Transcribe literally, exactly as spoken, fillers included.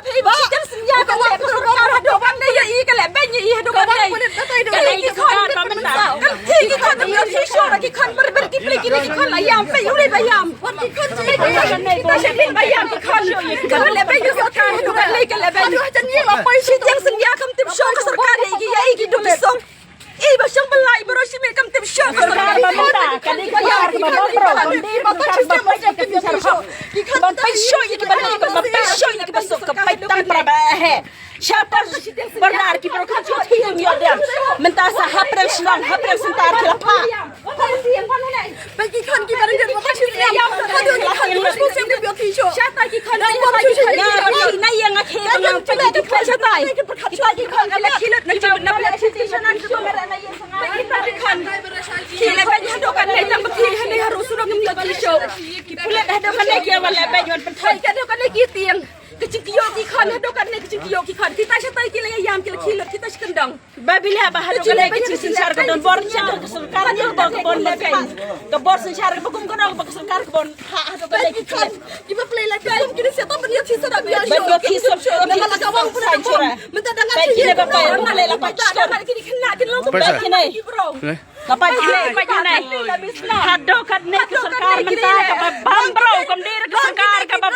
Phi ba ki jang sngewbha ka leh ka sorkar haduh katne, ïa i ka leh beiñ ïa i haduh katne. Ka leh ki khon ba mynta. Ka leh ki khon ba mynta, ki shor ki khon ba mynta, ki plie ki leh ki khon la ïam, phi u leh ba ïam. Ki khon ki leh ba ïam ki khon. Ka leh beiñ ka sorkar haduh katne, ka leh beiñ. Ki jang sngewbha kam tip shuh ka sorkar ïa i ki, ïa i ki duh ki suk. I ba shong ba lai, i ba roi shimet kam tip shuh ka sorkar ba mynta, ka dei ka sorkar kaba bam bro, ka dei ka sorkar ba peit ka synshar hok. Ban peit shuh ïa ki ba dei, ka ban peit shuh ïa ki ba suk, ka peit tang para ba he. Sha par bernard ki bro ka jot hi ïa diam. Mynta sa hapdeng shnong, hapdeng syntar ki la phah. Ba ki khon ki ba dei ba ki khon. Shatai ki khon, shatai ki khon. Na ïa nga khe ba nga peit ki khon shatai. Kita ki khon ki la khilot na jam na pla ki shanan ki ba mara na ïa sanga. Kita ki khon ki la peit haduh katne tang ba ki hane haru surok ngim ïa ki shoh. Ki pulit haduh katne ki wan la peit wan pynthoi haduh katne ki tieng. Ka jingkyiuh ki khon haduh katne ka jingkyiuh ki khon. Kita shatai ki la ïam ki la khilot kita shi kyndong. Ba phi leh ba haduh katne ka jingsynshar ka don bor synshar ka sorkar ka don bor ka bor ba kai. Ka bor synshar ka ba kum ka don ba ka sorkar ka bor ha haduh katne ki khon. Ki ba phi leh la ki kum ki ne seta ban ïa ki seta ban ïa ki sep sep. Ba ïa ki sep sep. Mynta dang ki ne ba phi leh la ba sep. Ba ki ne. Ka ba ki ne ba ki ne. Haduh katne ka sorkar mynta ka ba bam bro kam dei ka sorkar ka ba